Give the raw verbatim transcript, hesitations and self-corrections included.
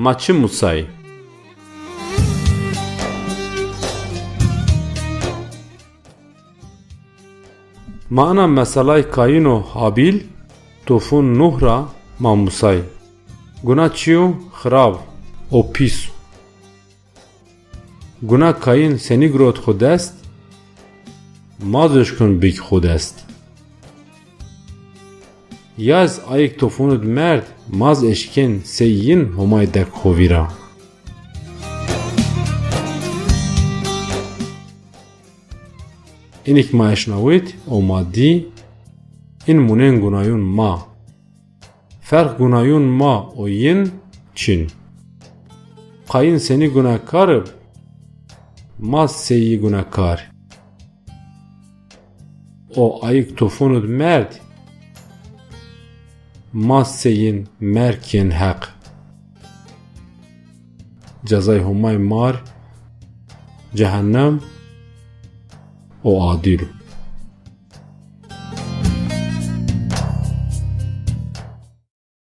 Ma çi musay? Ma ina meselay Kayîn û Habîl, tofûn Nuh ra ma musay. Guna çîyo xirab û pîs o. Guna Kayîn senî girot xo dest? Ma zî eşkon bik xo dest. Ya ez ayik tofûn id merd, ma zî eşkên sey yin Homay dek xo vîra. Inik ma eşnawit û ma dî, in munên gunayûn ma. Ferq gunayûn ma û yin çin. Kayîn senî gunakar ib, ma sey yi gunakar. O ayik tofûn id merd, ma sey yin merg yên Heq. Cezay Homay mar, cehennem û adîl.